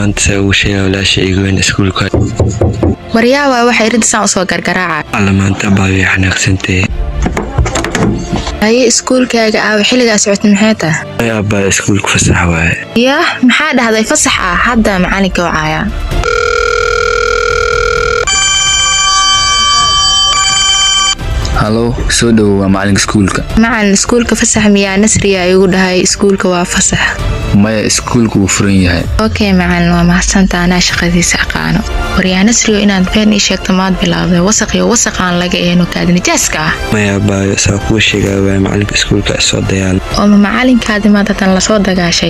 Maanta see ugu sheegaa walaasha igu weyn iskuulka? Waryaabaa, waxa iridisaan usoo gargaraaca. Alla, maanta abaayo way xanaaqsantay. Haye, iskuulkaaga aawa? Xilligaa socotay maxay tahay? Ay abaayo, iskuulka fasax waaye. Yaah, maxaa dhahday? Fasax ah? Hadda macalinka wacaaya. Halo, soo dhowow, waa macalinka iskuulka. Macalin, iskuulka fasax miyaa? Nasriyaa igu dhahay iskuulka waa fasax. Maya, iskuulku wuu furan yahay. Okay macalin, waa mahadsanta, anaa shaqadiisa aqaano. Waryaa Nasriyo, inaad been ii sheegto maad bilaawday? Wasaq iyo wasaqaan laga eeno kaadi nijaaska ah. Maya abaayo, saa kuwa sheegaa waaye, macalinka iskuulka isoo dayaal. Oo ma macalinkaadi maad hadan lasoo dagaashay?